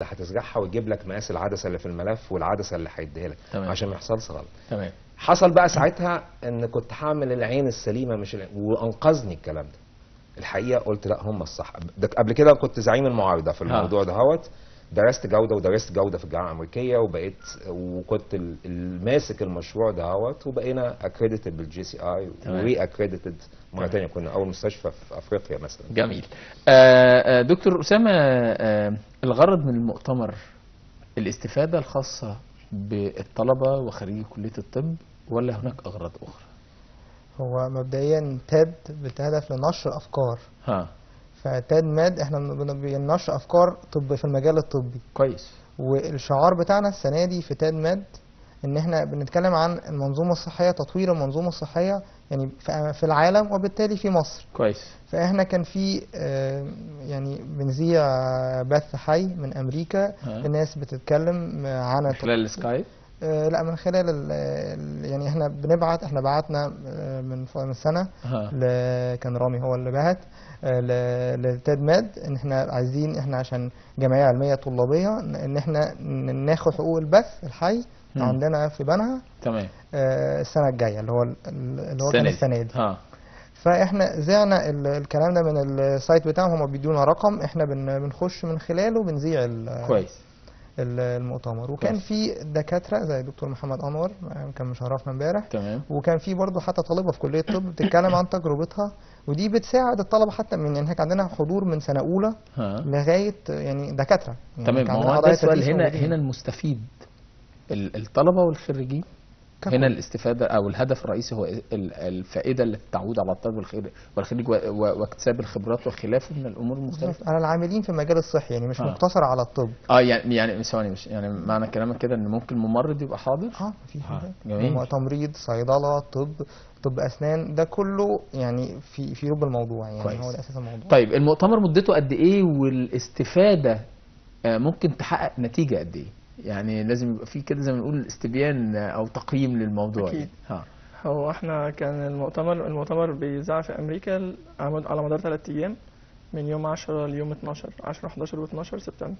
هتزرعها ويجيب لك مقاس العدسة اللي في الملف والعدسه اللي هيديها لك. تمام. عشان ما يحصلش غلط. تمام. حصل بقى ساعتها ان كنت هعمل العين السليمة مش العين، وانقذني الكلام ده. الحقيقة قلت لا هم الصح. ده قبل كده كنت زعيم المعارضة في الموضوع ده هوت، درست جوده ودرست جوده في الجامعة الامريكية، وبقيت وكنت الماسك المشروع ده هوت، وبقينا accredited بال JCI و re-accredited مرة ثانية، كنا اول مستشفى في افريقيا مثلا. جميل. دكتور اسامة، الغرض من المؤتمر الاستفادة الخاصة بالطلبه وخريجي كليه الطب، ولا هناك اغراض اخرى؟ هو مبدئيا TED بتهدف لنشر افكار. ها. ف TED Med احنا بننشر افكار طب في المجال الطبي. كويس. والشعار بتاعنا السنة دي في TED Med ان احنا بنتكلم عن المنظومة الصحية، تطوير المنظومة الصحية يعني في العالم وبالتالي في مصر. كويس. فاحنا كان في يعني بنذيع بث حي من امريكا. الناس بتتكلم عن من خلال ال Skype؟ لا، من خلال يعني احنا بنبعت، احنا بعتنا من سنة كان رامي هو اللي بعت ل TED Med ان احنا عايزين، احنا عشان جمعية علمية طلابيه، ان احنا ناخد حقوق البث الحي عندنا في بنها. تمام. السنة الجاية اللي هو كان السنة دي. فاحنا زعنا الكلام ده من ال site بتاعهم، هم بيدونا رقم احنا بنخش من خلاله بنذيع. كويس. المؤتمر. وكان في دكاترة زي دكتور محمد انور كان مشرفنا امبارح. تمام. وكان في برضه حتى طالبه في كليه الطب بتتكلم عن تجربتها، ودي بتساعد الطلبة حتى من يعني كان عندنا حضور من سنة اولى لغاية يعني دكاترة يعني. تمام. ما هو ده السؤال هنا المستفيد الطلبة والخريجين. هنا الاستفادة او الهدف الرئيسي هو الفائدة اللي تعود على الطالب والخريج واكتساب الخبرات وخلافه من الامور المختلفة. على العاملين في المجال الصحي يعني مش مقتصر على الطب. يعني ثواني، مش يعني معنى كلامك كده ان ممكن ممرض يبقى حاضر؟ في جميل. تمريض، صيدلة، طب اسنان، ده كله يعني في رب الموضوع يعني. كويس. هو ده اساس الموضوع. طيب المؤتمر مدته قد ايه، والاستفادة ممكن تحقق نتيجة قد ايه؟ يعني لازم يبقى في كده زي ما نقول استبيان او تقييم للموضوع. اكيد. يعني. هو احنا كان المؤتمر بيذاع في امريكا على مدار 3 ايام، من يوم 10 ليوم 12، 10 11 و12 سبتمبر.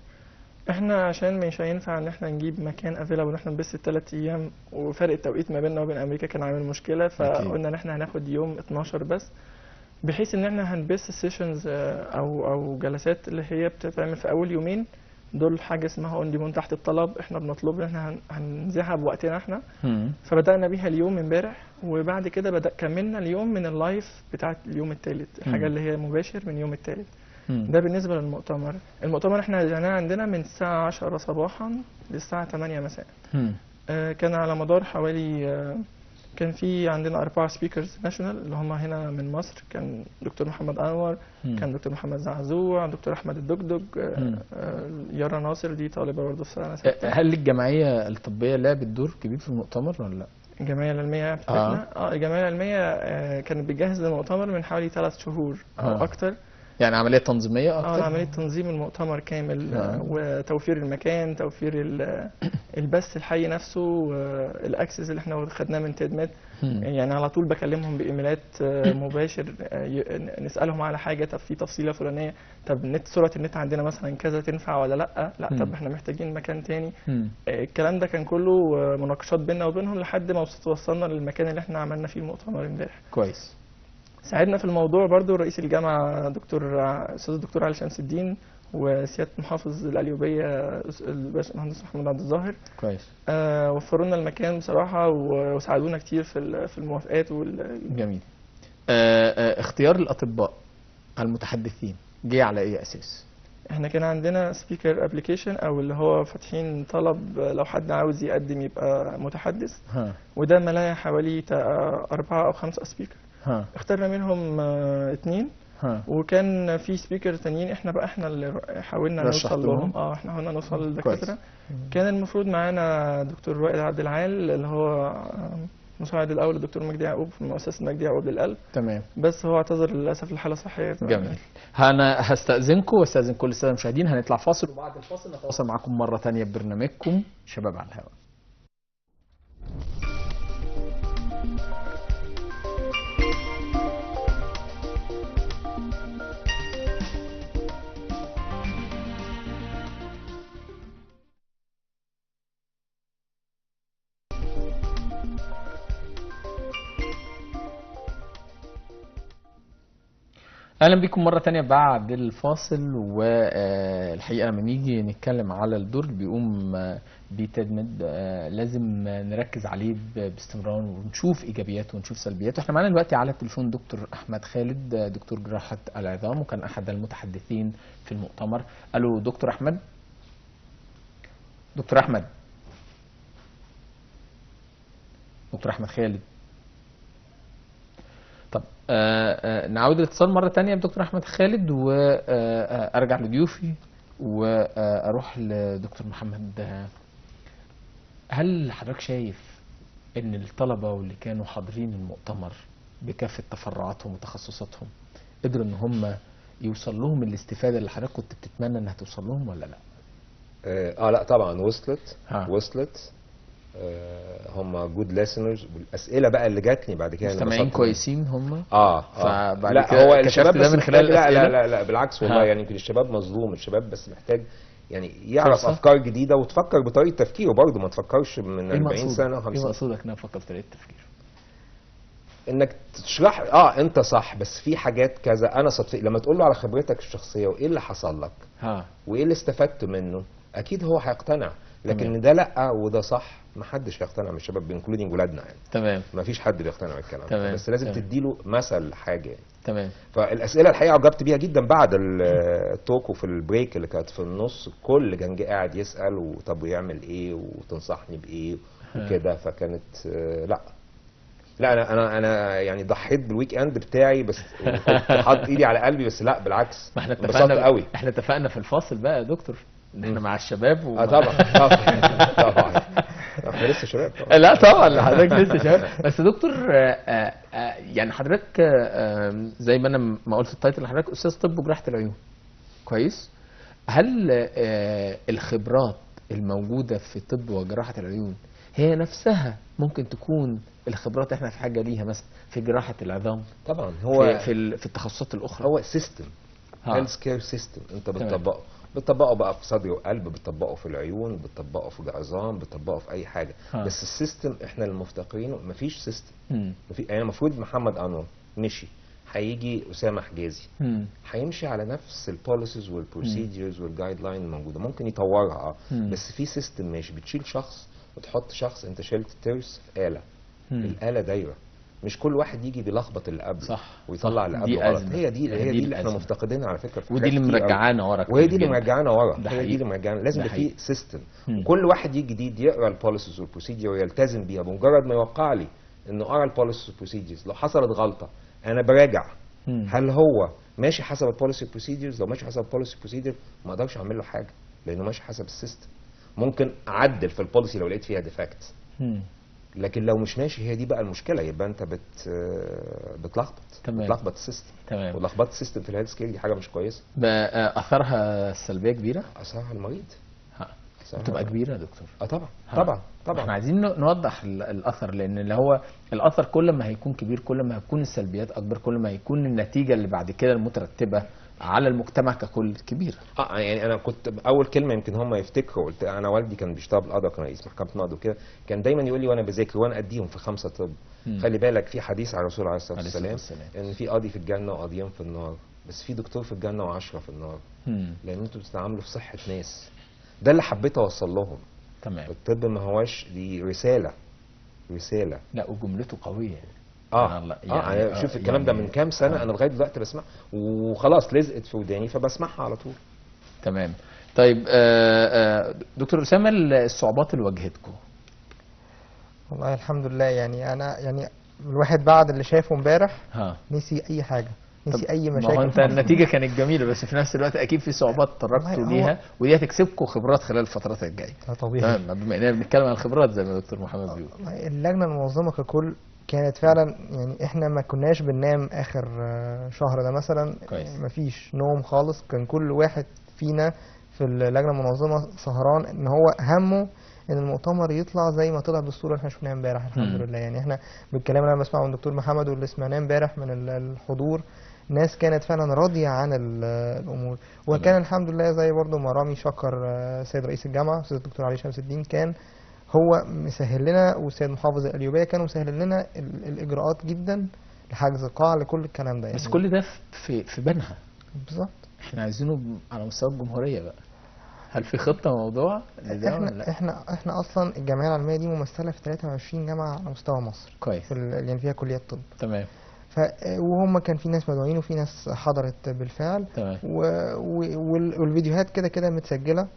احنا عشان مش هينفع ان احنا نجيب مكان available ان احنا نبث ال3 ايام، وفرق التوقيت ما بيننا وبين امريكا كان عامل مشكلة، فقلنا ان احنا هناخد يوم 12 بس، بحيث ان احنا هنبث sessions او جلسات اللي هي بتتعمل في اول يومين دول، حاجة اسمها on demand تحت الطلب، احنا بنطلب ان احنا هنذيعها بوقتنا احنا. فبدانا بيها اليوم امبارح، وبعد كده كملنا اليوم من ال live بتاعت اليوم الثالث، الحاجة اللي هي مباشر من يوم الثالث. ده بالنسبة للمؤتمر. المؤتمر احنا رجعناه عندنا من الساعة 10 صباحا للساعة 8 مساء. كان على مدار حوالي كان في عندنا 4 speakers national اللي هم هنا من مصر، كان دكتور محمد انور، كان دكتور محمد زعزوع، دكتور احمد الدقدق، يارا ناصر دي طالبه برضه في سنة 6. هل الجمعية الطبية لعبت دور كبير في المؤتمر ولا لا؟ الجمعية العلمية بتاعتنا الجمعية العلمية كانت بتجهز للمؤتمر من حوالي 3 شهور او اكتر. يعني عملية تنظيميه اكتر؟ عملية تنظيم المؤتمر كامل، وتوفير المكان، توفير البث الحي نفسه، ال access اللي احنا خدناه من TED Med. يعني على طول بكلمهم بايميلات مباشر، نسالهم على حاجة، طب في تفصيله فلانيه، طب النت، سرعة النت عندنا مثلا كذا تنفع ولا لا؟ لا طب احنا محتاجين مكان تاني. الكلام ده كان كله مناقشات بيننا وبينهم لحد ما وصلنا للمكان اللي احنا عملنا فيه المؤتمر امبارح. كويس. ساعدنا في الموضوع برضو رئيس الجامعة أستاذ الدكتور علي شمس الدين، وسيادة محافظ القليوبية الباشمهندس محمد عبد الظاهر. كويس. وفروا لنا المكان بصراحة وساعدونا كتير في الموافقات جميل. اختيار الأطباء المتحدثين جه على أي أساس؟ احنا كان عندنا speaker application، او اللي هو فاتحين طلب لو حد عاوز يقدم يبقى متحدث. وده ملايا حوالي 4 أو 5 speaker. اخترنا منهم 2. وكان في speaker تانيين احنا بقى احنا اللي حاولنا نوصل لهم. احنا حاولنا نوصل للدكاتره. كان المفروض معانا دكتور وائل عبد العال اللي هو مساعد الاول للدكتور مجدي يعقوب في مؤسسة مجدي يعقوب للقلب. تمام. بس هو اعتذر للاسف لحاله صحية. جميل. انا هستاذنكم واستاذن كل السادة المشاهدين، هنطلع فاصل، وبعد الفاصل نتواصل معاكم مرة ثانية ببرنامجكم شباب على الهواء. اهلا بكم مرة تانية بعد الفاصل. والحقيقة لما نيجي نتكلم على الدور اللي بيقوم بيه TEDMED لازم نركز عليه باستمرار ونشوف ايجابياته ونشوف سلبياته. احنا معانا دلوقتي على التليفون دكتور احمد خالد، دكتور جراحه العظام، وكان احد المتحدثين في المؤتمر. الو دكتور احمد. دكتور احمد، دكتور احمد خالد. طب نعود الاتصال مرة تانية بدكتور أحمد خالد، وأرجع لضيوفي وأروح لدكتور محمد. هل حضرتك شايف إن الطلبة واللي كانوا حاضرين المؤتمر بكافة تفرعاتهم وتخصصاتهم قدروا إن هم يوصل لهم الاستفادة اللي حضرتك كنت بتتمنى إنها توصل لهم ولا لأ؟ لا طبعا وصلت. وصلت. هم good listeners. والاسئلة بقى اللي جاتني بعد كده مستمعين كويسين هم. فبعد لا كده هو الشباب ده من خلال لا لا لا لا بالعكس والله. يعني يمكن الشباب مظلوم، الشباب بس محتاج يعني يعرف فرصة. افكار جديدة وتفكر بطريقة تفكيره برضه، ما تفكرش من 40 سنة و50. ايه مقصودك ان افكر بطريقة تفكيره؟ انك تشرح انت صح بس في حاجات كذا. انا صدفة لما تقول له على خبرتك الشخصية وايه اللي حصل لك وايه اللي استفدت منه، اكيد هو هيقتنع. لكن ده لا وده صح، ما حدش هيقتنع من الشباب including ولادنا يعني. تمام. ما فيش حد بيقتنع بالكلام ده. بس لازم تديله مثل حاجة يعني. تمام. فالاسئله الحقيقة عجبت بيها جدا بعد ال talk وفي ال break اللي كانت في النص، كل كان قاعد يسال وطب ويعمل ايه وتنصحني بايه وكده. فكانت لا لا انا يعني ضحيت بال weekend بتاعي، بس كنت حاطط ايدي على قلبي، بس لا بالعكس ما احنا اتفقنا قوي. احنا اتفقنا في الفاصل بقى يا دكتور ان احنا مع الشباب طبعا طبعا طبعا احنا لسه شباب طبعا. لا طبعا حضرتك لسه شباب. بس دكتور يعني حضرتك زي ما انا ما قلت ال title، حضرتك استاذ طب وجراحه العيون. كويس. هل الخبرات الموجودة في طب وجراحه العيون هي نفسها ممكن تكون الخبرات احنا في حاجة ليها مثلا في جراحه العظام؟ طبعا هو في التخصصات الاخرى هو system، health care system انت بتطبقه. بتطبقه بقى في صدر وقلب، بتطبقه في العيون، بتطبقه في العظام، بتطبقه في اي حاجة. بس ال system احنا اللي مفتقرينه، مفيش system. يعني المفروض محمد انور مشي، هيجي اسامة حجازي، هيمشي على نفس ال policies وال procedures وال guideline الموجودة، ممكن يطورها بس في system ماشي. بتشيل شخص وتحط شخص، انت شلت ترس في آلة، الآلة دايرة، مش كل واحد يجي بيلخبط اللي قبله صح ويطلع اللي قبله غلط. هي دي اللي احنا مفتقدينها على فكرة، ودي اللي مرجعانا ورا، وهي دي اللي مرجعانا ورا، هي دي اللي مرجعانا. لازم يبقى في system، وكل واحد يجي جديد يقرا ال policies وال procedure ويلتزم بيها. بمجرد ما يوقع لي انه قرا ال policies وال procedures، لو حصلت غلطه انا براجع هل هو ماشي حسب ال policy procedures. لو ماشي حسب ال policy procedure ما اقدرش اعمل له حاجة لانه ماشي حسب ال system. ممكن اعدل في ال policy لو لقيت فيها defect، لكن لو مش ماشي هي دي بقى المشكلة. يبقى انت بتلخبط. بتلخبط ال system. تمام. ولخبطه ال system في ال health care دي حاجة مش كويسة. بقى اثرها السلبية كبيرة؟ اثرها على المريض بتبقى كبيرة يا دكتور. طبعا طبعا طبعا. احنا عايزين نوضح الاثر، لان اللي هو الاثر كل ما هيكون كبير كل ما هتكون السلبيات اكبر، كل ما هيكون النتيجة اللي بعد كده المترتبة على المجتمع ككل كبيرة. يعني انا كنت اول كلمة يمكن هم يفتكروا، قلت انا والدي كان بيشتغل بالقضاء، كان رئيس محكمة نقض وكده، كان دايما يقول لي وانا بذاكر وانا اديهم في 5 طب، خلي بالك في حديث على الرسول عليه الصلاة والسلام ان في قاضي في الجنة وقاضيين في النار، بس في دكتور في الجنة و10 في النار، لان انتوا بتتعاملوا في صحة ناس. ده اللي حبيت اوصل لهم. تمام. الطب ما هواش دي رسالة، رسالة. لا وجملته قوية يعني. يعني شوف الكلام ده من كام سنة، انا لغاية دلوقتي بسمع وخلاص لزقت في وداني فبسمعها على طول. تمام. طيب دكتور اسامة، الصعوبات اللي واجهتكم؟ والله الحمد لله، يعني انا يعني الواحد بعد اللي شايفه امبارح نسي اي حاجة، نسي اي مشاكل. ما هو انت النتيجة كانت جميلة، بس في نفس الوقت اكيد في صعوبات تطرقتوا ليها، ودي هتكسبكم خبرات خلال الفترات الجاية. طبيعي. تمام. بما اننا بنتكلم عن الخبرات زي ما دكتور محمد بيقول، اللجنة المنظمة ككل كانت فعلا يعني احنا ما كناش بننام اخر شهر ده مثلا. كويس. مفيش نوم خالص، كان كل واحد فينا في اللجنة المنظمة سهران ان هو همه ان المؤتمر يطلع زي ما طلع بالصورة اللي احنا شفناها امبارح. الحمد لله. يعني احنا بالكلام اللي انا بسمعه من الدكتور محمد واللي سمعناه امبارح من الحضور، ناس كانت فعلا راضية عن الامور. وكان الحمد لله زي برضه ما رامي شكر السيد رئيس الجامعة الاستاذ الدكتور علي شمس الدين، كان هو مسهل لنا، والسيد محافظ القليوبيه كانوا مسهل لنا الاجراءات جدا لحجز القاعة، لكل الكلام ده يعني. بس كل ده في بنها بالظبط، احنا عايزينه على مستوى الجمهورية بقى. هل في خطه موضوع لده ولا لا؟ احنا اصلا الجمعية العلمية دي ممثلة في 23 جامعه على مستوى مصر. كويس. يعني فيها كليات طب. تمام. وهم كان في ناس مدعوين وفي ناس حضرت بالفعل. تمام. والفيديوهات كده كده متسجله.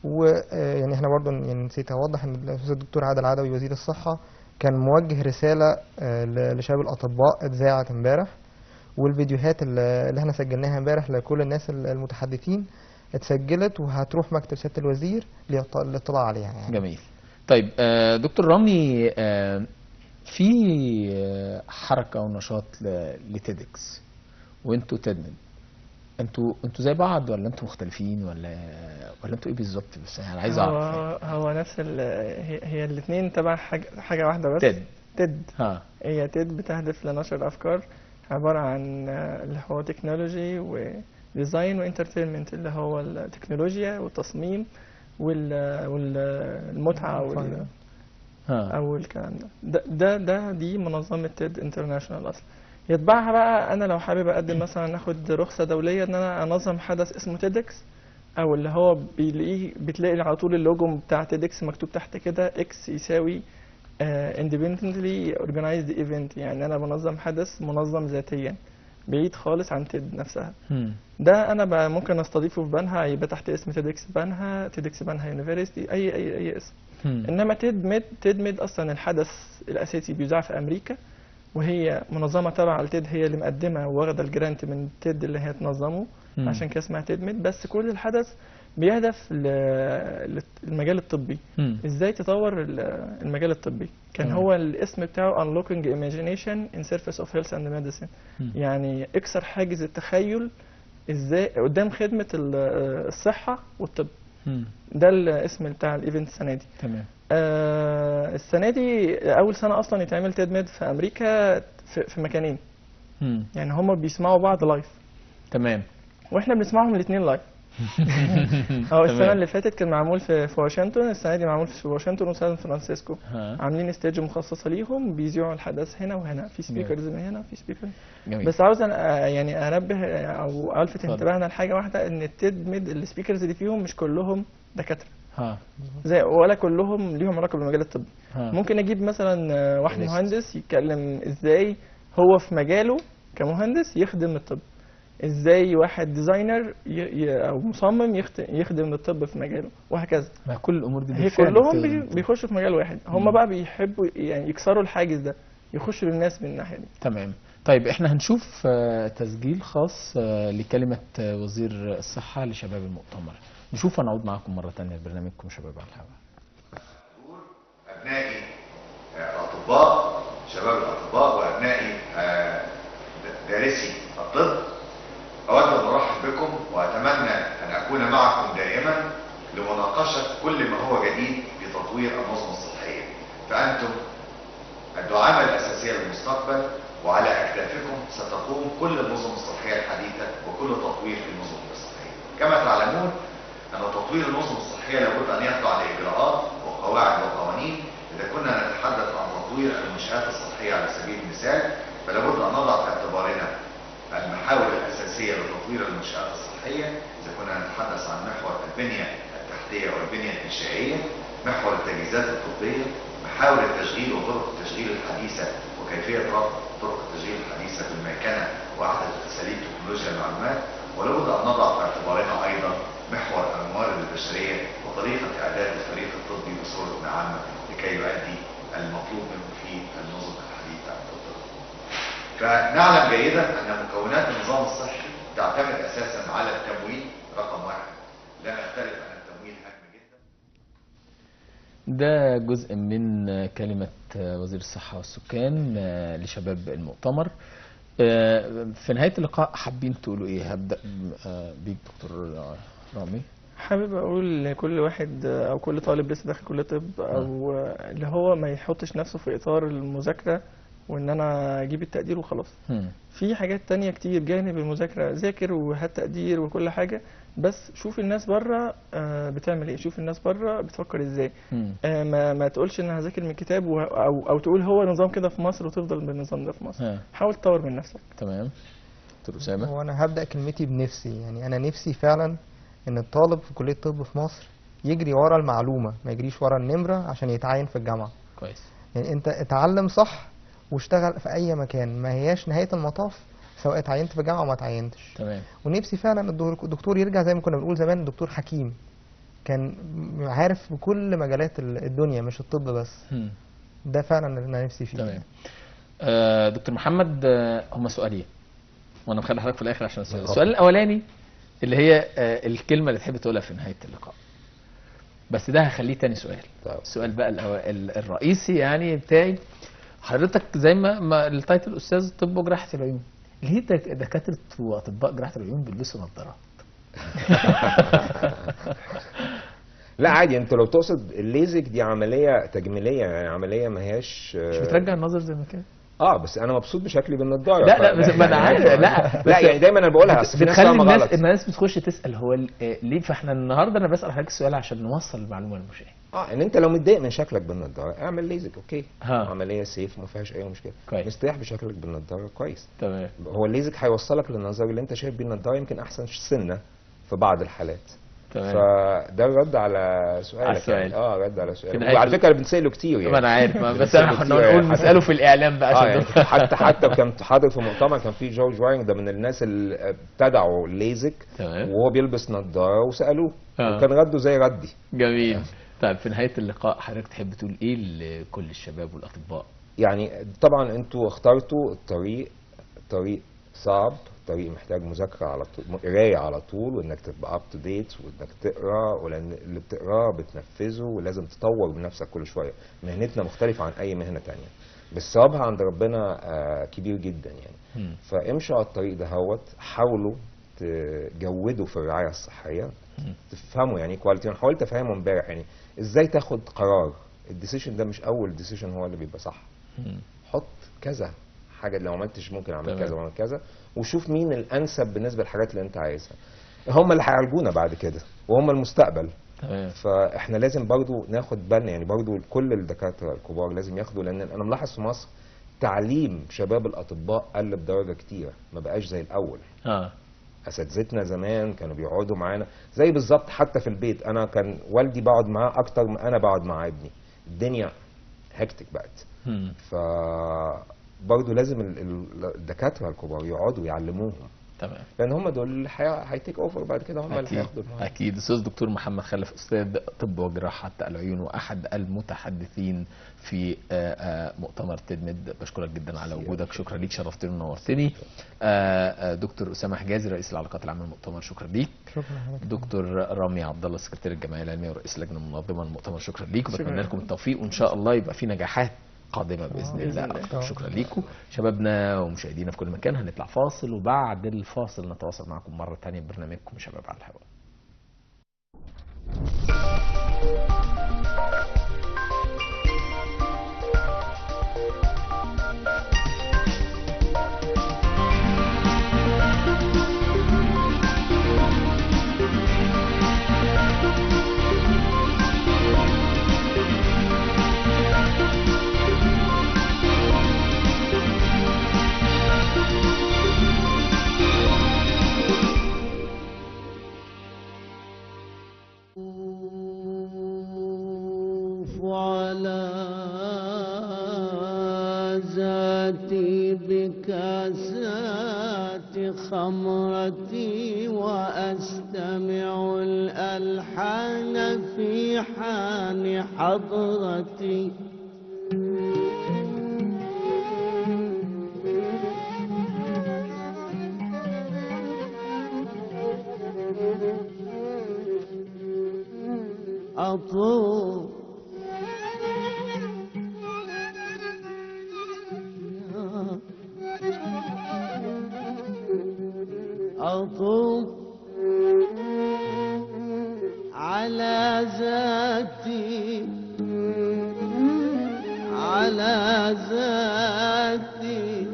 ويعني احنا برضو يعني نسيت اوضح ان الاستاذ الدكتور عادل عدوي وزير الصحة كان موجه رسالة لشباب الاطباء اتذاعت امبارح، والفيديوهات اللي احنا سجلناها امبارح لكل الناس المتحدثين اتسجلت وهتروح مكتب سيادة الوزير للاطلاع عليها يعني. جميل. طيب دكتور رامي، في حركة ونشاط ل TEDx وانتوا TEDMED، انتوا زي بعض ولا انتوا مختلفين ولا انتوا ايه بالظبط؟ بس انا عايز اعرف. هو نفس هي الاثنين تبع حاجة واحدة بس. TED. هي TED بتهدف لنشر افكار عبارة عن اللي هو technology و design و entertainment، اللي هو التكنولوجيا والتصميم والمتعة او الكلام ده. ده ده دي منظمة TED International اصلا. يتبعها بقى انا لو حابب اقدم مثلا اخد رخصه دولية ان انا انظم حدث اسمه TEDx، او اللي هو بتلاقي على طول اللوجو بتاع TEDx مكتوب تحت كده X يساوي independently organized event، يعني انا بنظم حدث منظم ذاتيا بعيد خالص عن TED نفسها. ده انا بقى ممكن استضيفه في بنها، يبقى تحت اسم TEDx بنها، TEDx بنها University، اي اي اي اسم. انما TEDMED اصلا الحدث الاساسي بيذاع في امريكا، وهي منظمة تابعه ل TED، هي اللي مقدمه واخده ال grant من TED اللي هي تنظمه، عشان كده اسمها TEDMED. بس كل الحدث بيهدف للمجال الطبي، ازاي تطور المجال الطبي. كان هو الاسم بتاعه Unlocking Imagination in Service of Health and Medicine، يعني اكسر حاجز التخيل ازاي قدام خدمة الصحة والطب. ده الاسم بتاع ال event السنة دي. تمام. السنة دي اول سنة اصلا يتعمل TEDMED في امريكا في مكانين. يعني هما بيسمعوا بعض live. تمام. واحنا بنسمعهم الاثنين live. هو السنة اللي فاتت كان معمول في واشنطن، السنة دي معمول في واشنطن وسان فرانسيسكو. عاملين stage مخصصة ليهم بيذيعوا الحدث هنا وهنا، في speakers من هنا في speakers. بس عاوز يعني انبه او الفت انتباهنا لحاجة واحدة، ان ال TEDMED ال speakers اللي فيهم مش كلهم دكاترة، زي ولا كلهم ليهم علاقة بالمجال الطبي. ممكن اجيب مثلا واحد مهندس يتكلم ازاي هو في مجاله كمهندس يخدم الطب، ازاي واحد designer او مصمم يخدم الطب في مجاله، وهكذا. ما كل الامور دي هي كلهم بيخشوا في مجال واحد. هم بقى بيحبوا يعني يكسروا الحاجز ده، يخشوا للناس من الناحية دي. تمام. طيب احنا هنشوف تسجيل خاص لكلمة وزير الصحة لشباب المؤتمر، نشوف ونعود معكم مرة ثانية لبرنامجكم شباب على الهواء. ابنائي الاطباء، شباب الاطباء، وابنائي دارسي الطب، أود أن أرحب بكم وأتمنى أن أكون معكم دائما لمناقشة كل ما هو جديد في تطوير النظم الصحية، فأنتم الدعامة الأساسية للمستقبل، وعلى أكتافكم ستقوم كل النظم الصحية الحديثة وكل تطوير في النظم الصحية. كما تعلمون أن تطوير النظم الصحية لابد أن يخضع لإجراءات وقواعد وقوانين. إذا كنا نتحدث عن تطوير المنشآت الصحية على سبيل المثال، فلابد أن نضع في اعتبارنا المحاور الأساسية لتطوير المنشآت الصحية. إذا كنا نتحدث عن محور البنية التحتية والبنية الإنشائية، محور التجهيزات الطبية، محاور التشغيل وطرق التشغيل الحديثة وكيفية ربط طرق التشغيل الحديثة بالميكنة وأحدث أساليب تكنولوجيا المعلومات، ولابد أن نضع في اعتبارنا أيضا محور الموارد البشرية وطريقة إعداد الفريق الطبي بصورة عامة لكي يؤدي المطلوب منه في النظم الحديثة الطبية. فنعلم جيدا أن مكونات النظام الصحي تعتمد أساسا على التمويل رقم واحد، لا نختلف أن التمويل هام جدا. ده جزء من كلمة وزير الصحة والسكان لشباب المؤتمر. في نهاية اللقاء حابين تقولوا إيه؟ هبدأ بيك دكتور رامي. حابب أقول لكل واحد أو كل طالب لسه داخل كلية طب، أو اللي هو ما يحطش نفسه في إطار المذاكرة وان انا اجيب التقدير وخلاص. في حاجات تانية كتير جانب المذاكرة، ذاكر وهات تقدير وكل حاجة، بس شوف الناس بره بتعمل ايه، شوف الناس بره بتفكر ازاي. ما تقولش ان هذاكر من كتاب او تقول هو نظام كده في مصر وتفضل بالنظام ده في مصر. حاول تطور من نفسك. تمام. دكتور اسامة، هو انا هبدا كلمتي بنفسي، يعني انا نفسي فعلا ان الطالب في كليه الطب في مصر يجري ورا المعلومة، ما يجريش ورا النمرة عشان يتعين في الجامعة. كويس. يعني انت اتعلم صح واشتغل في اي مكان، ما هياش نهاية المطاف سواء اتعينت في الجامعة او ما اتعينتش. تمام. ونفسي فعلا الدكتور يرجع زي ما كنا بنقول زمان، الدكتور حكيم كان عارف بكل مجالات الدنيا مش الطب بس. ده فعلا اللي انا نفسي فيه. تمام. دكتور محمد، هما سؤالين وانا مخلي حضرتك في الاخر عشان السؤال. السؤال الاولاني اللي هي الكلمة اللي تحب تقولها في نهاية اللقاء، بس ده هخليه تاني سؤال. طيب. السؤال بقى الرئيسي يعني بتاعي، حضرتك زي ما ال title استاذ طب وجراحه العيون، ليه دكاترة واطباء جراحه العيون بيلبسوا نظارات؟ لا عادي، انت لو تقصد الليزك دي عملية تجميليه، يعني عملية ما هياش مش بترجع النظر زي ما كان. بس انا مبسوط بشكلي بالنضاره. لا لا بس ما انا عارف. لا لا يعني دايما انا بقولها، اصل في ناس فاهمه غلط. الناس بتخش تسال هو ليه، فاحنا النهارده انا بسال حضرتك السؤال عشان نوصل المعلومة للمشاهد. ان انت لو متضايق من شكلك بالنضاره اعمل ليزك، okay. عملية safe ما فيهاش اي مشكلة. كويس. مستريح بشكلك بالنضاره كويس. تمام. هو الليزك هيوصلك للنظر اللي انت شايف بيه النضارة يمكن احسن سنة في بعض الحالات. تمام. فده الرد على سؤالك. يعني. رد على سؤالك. وعلى فكرة بنساله كتير يعني. ما انا عارف، بس احنا بنقول نساله في الاعلام بقى عشان يعني حتى كان حاضر في مؤتمر كان في جورج وايرنج، ده من الناس اللي ابتدعوا الليزك. تمام. وهو بيلبس نظاره وسالوه وكان رده زي ردي. جميل. طيب في نهاية اللقاء حضرتك تحب تقول ايه لكل الشباب والاطباء؟ يعني طبعا انتوا اخترتوا الطريق، طريق صعب، طريق محتاج مذاكرة على طول، قرايه على طول، وانك تبقى up to date، وانك تقرا، ولان اللي بتقراه بتنفذه، ولازم تطور من نفسك كل شوية. مهنتنا مختلفة عن اي مهنة تانية، بس ثوابها عند ربنا كبير جدا يعني. فامشوا على الطريق ده هوت، حاولوا تجودوا في الرعاية الصحية، تفهموا يعني quality. انا حاولت افهمه امبارح يعني ازاي تاخد قرار، ال decision ده مش اول decision هو اللي بيبقى صح. حط كذا حاجة، لو ما عملتش ممكن اعمل كذا واعمل كذا، وشوف مين الانسب بالنسبة للحاجات اللي انت عايزها. هم اللي هيعالجونا بعد كده وهم المستقبل. تمام. فاحنا لازم برضو ناخد بالنا، يعني برضو كل الدكاترة الكبار لازم ياخدوا، لان انا ملاحظ في مصر تعليم شباب الاطباء قل بدرجة كتيرة، ما بقاش زي الاول. اساتذتنا زمان كانوا بيقعدوا معانا زي بالظبط، حتى في البيت انا كان والدي بقعد معاه اكتر ما انا بقعد مع ابني. الدنيا هكتك بقت. ف برضه لازم الدكاترة الكبار يقعدوا يعلموهم. تمام. لان هم دول اللي هي take over بعد كده، هم اللي هياخدوا الموضوع. اكيد. استاذ دكتور محمد خلف، استاذ طب وجراحه العيون واحد المتحدثين في مؤتمر TEDMED، بشكرك جدا على وجودك، شكرا ليك، شرفتني ونورتني. دكتور اسامة حجازي رئيس العلاقات العامة للمؤتمر، شكرا ليك. شكرا. دكتور رامي عبد الله سكرتير الجمعية العلمية ورئيس اللجنة المنظمة للمؤتمر، شكرا ليك، وبتمنى لكم التوفيق وان شاء الله يبقى في نجاحات قادمة بإذن الله أكتر. شكرا ليكم شبابنا ومشاهدينا في كل مكان. هنطلع فاصل، وبعد الفاصل نتواصل معكم مرة تانية ببرنامجكم شباب على الهواء. على ذاتي بكاسات خمرتي وأستمع الألحان في حان حضرتي. أطوف أطوف على ذاتي على ذاتي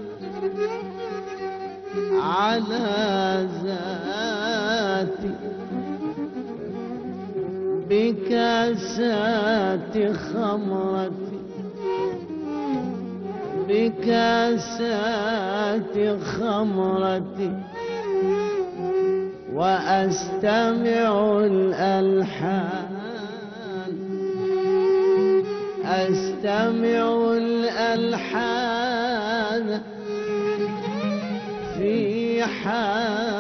على ذاتي بكاسات خمرتي، بكاسات خمرتي، وأستمع الألحان، أستمع الألحان في حان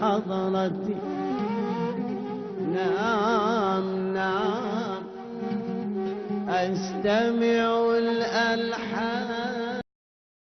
حضرتي. نعم نعم أستمع الألحان.